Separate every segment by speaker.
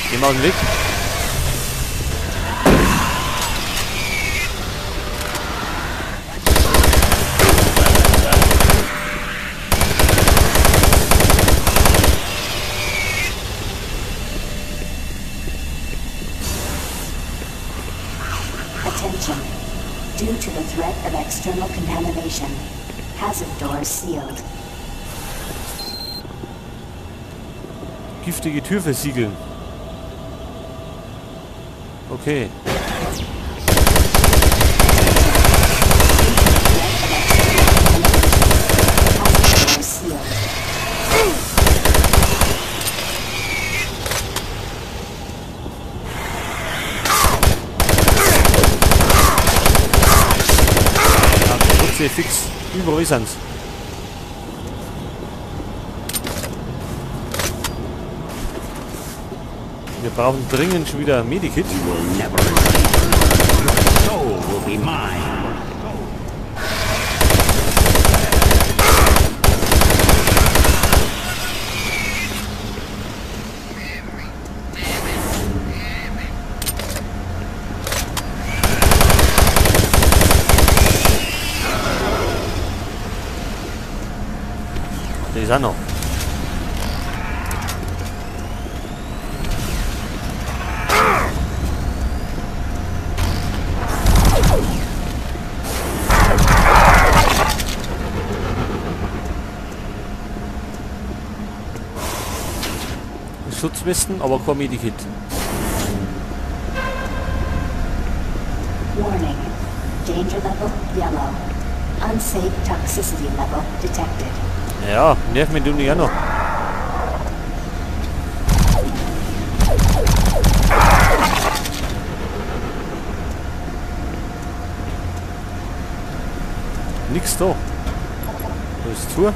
Speaker 1: Geh mal aus dem Weg.
Speaker 2: Attention. Due to the threat of external contamination, hazard doors sealed.
Speaker 1: Giftige Tür versiegeln. Okay. Ja, fix. Überall sind's. Wir brauchen dringend schon wieder ein Medikit. Der ist auch noch. Schutzwesten, aber kein Medikit.
Speaker 2: Warning. Danger level yellow. Unsafe toxicity level detected.
Speaker 1: Ja, nerv mich du nicht auch noch. Nix da. Da ist zu.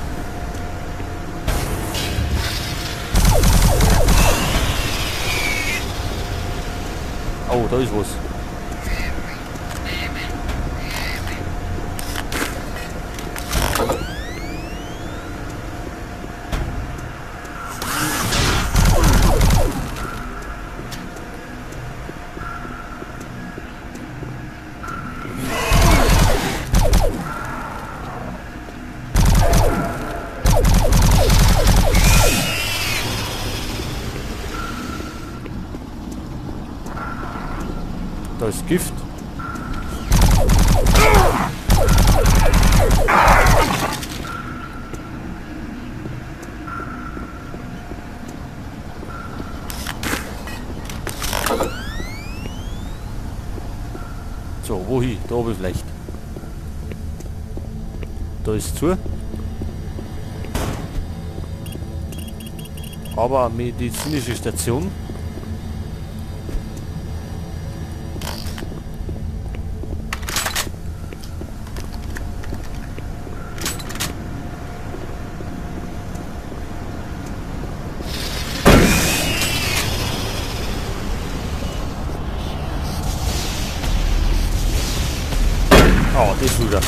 Speaker 1: Oh, da ist was. Da ist Gift. So, wohin? Da oben vielleicht. Da ist zu. Aber eine medizinische Station. Oh, das wieder.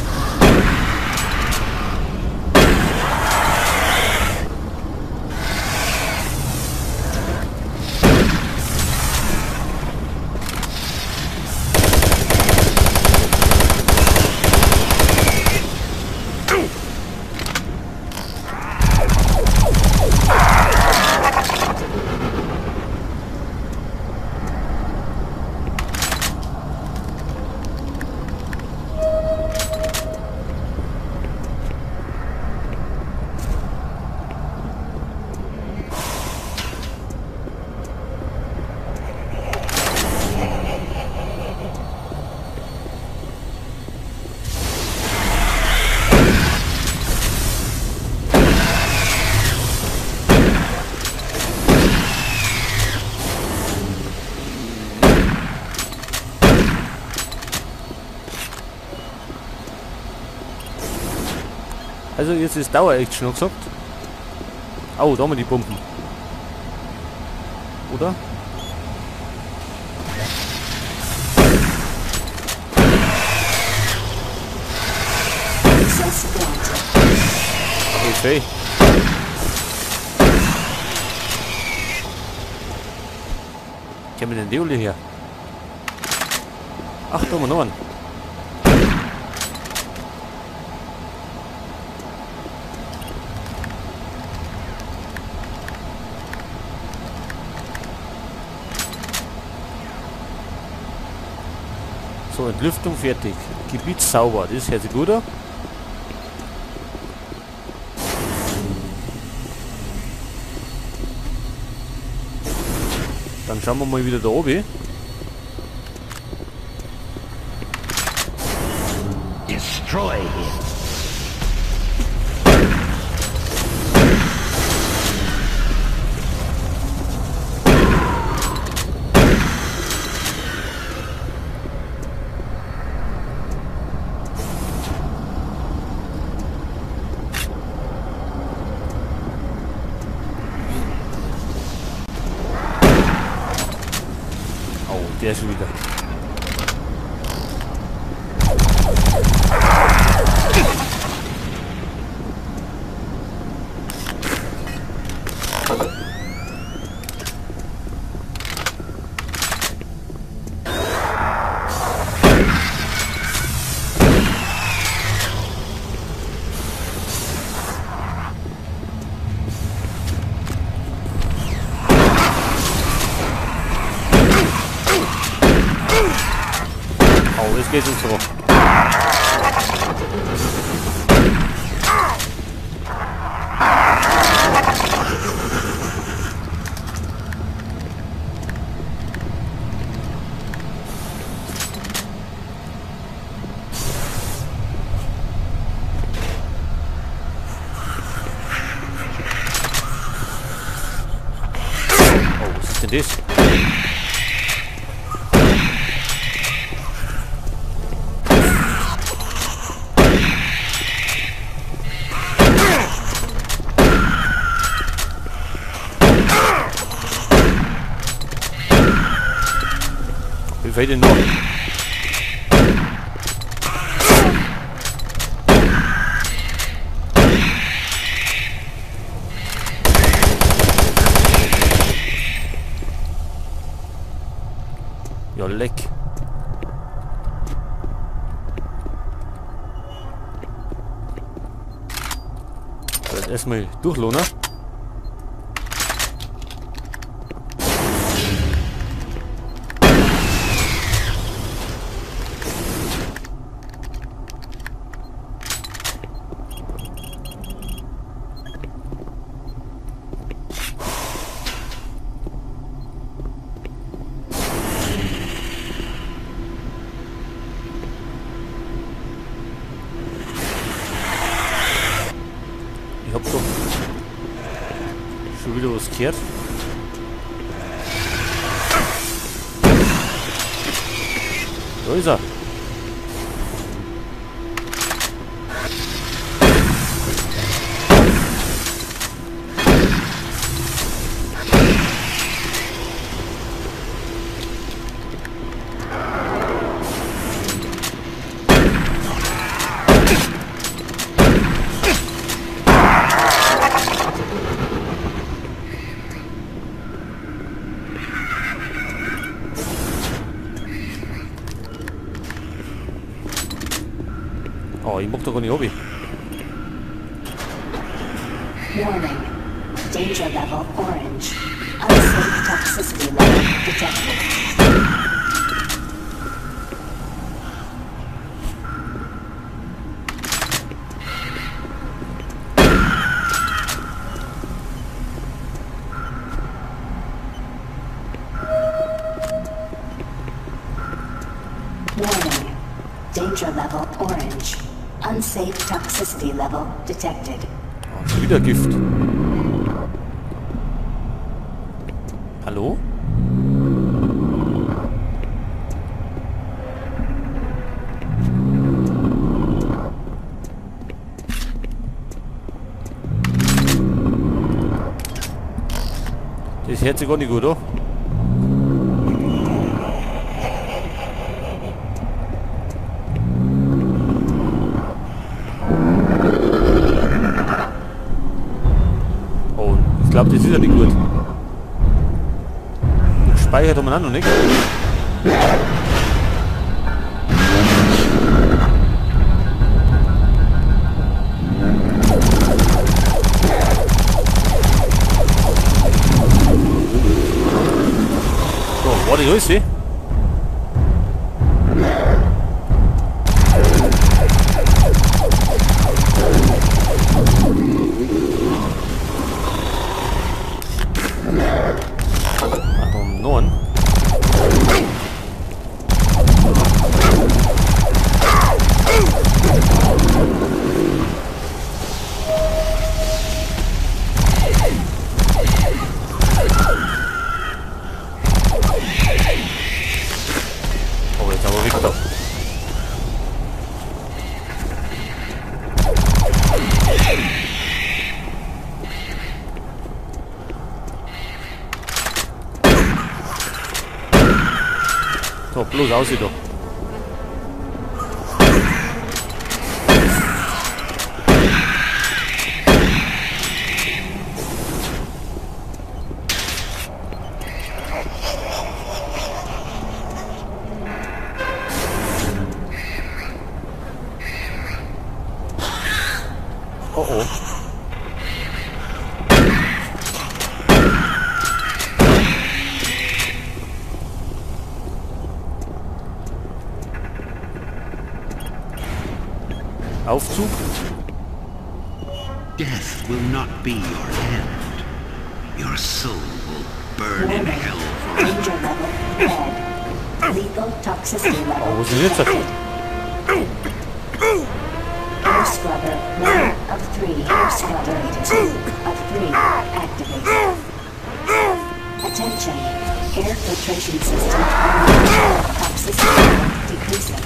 Speaker 1: Also jetzt ist Dauer-Action noch gesagt. Oh, da haben wir die Pumpen. Oder? Okay. Kommen denn die alle her? Ach, da haben wir noch einen. So, Entlüftung fertig. Gebiet sauber, das hört sich gut an. Dann schauen wir mal wieder da oben.
Speaker 3: Destroy him.
Speaker 1: Der schon wieder. Oh, jetzt geht's uns so. Oh, was ist denn das? Wie fällt denn noch? Ja, leck. So, jetzt erstmal durchlohnen. Ich hab doch schon wieder was gehört. Da ist er. Oh, ich mag da gar nicht runter.
Speaker 2: Warning. Danger level orange. Unsafe toxicity level detected. Warning. Danger level orange. Unsafe toxicity level detected.
Speaker 1: Oh, schon wieder Gift. Hallo? Das hört sich gar nicht gut, oder? Ich glaube, das ist ja nicht gut. Und Gespeichert haben wir auch noch nicht. So, war die Grüße? So, bloß aussieht doch. Oh oh. Aufzug.
Speaker 3: Death will not be your end. Your soul will burn in hell forever.
Speaker 2: Danger level red. Lethal toxicity level.
Speaker 1: Oh, wo sind jetzt?
Speaker 2: Air scrubber 1 of 3. Air scrubber 2 of 3 activated. Attention. Air filtration system online. Toxicity level decreasing.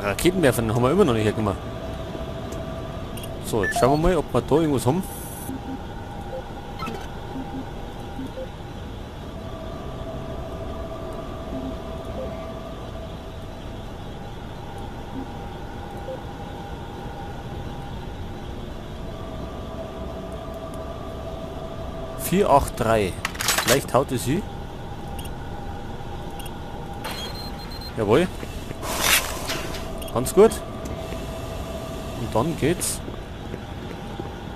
Speaker 1: Raketenwerfer haben wir immer noch nicht hergenommen. So, jetzt schauen wir mal, ob wir da irgendwas haben. (483). Vielleicht haut es sie. Jawohl. Ganz gut. Und dann geht's.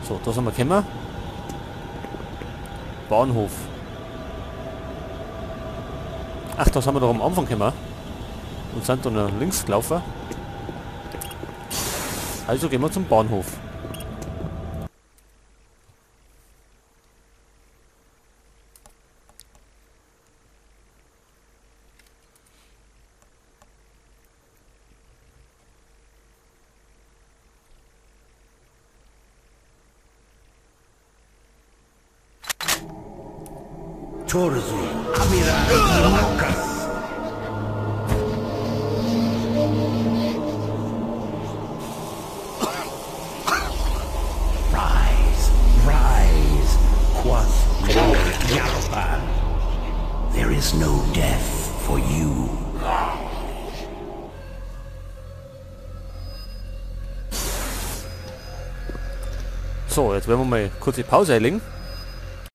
Speaker 1: So, da sind wir gekommen. Bahnhof. Ach, da sind wir doch am Anfang gekommen. Und sind dann nach links gelaufen. Also gehen wir zum Bahnhof.
Speaker 3: Torzu, Amira, Lukas. Rise, rise, quoth Lord Yaropan. There is no death for you.
Speaker 1: So, jetzt werden wir mal kurze Pause einlegen.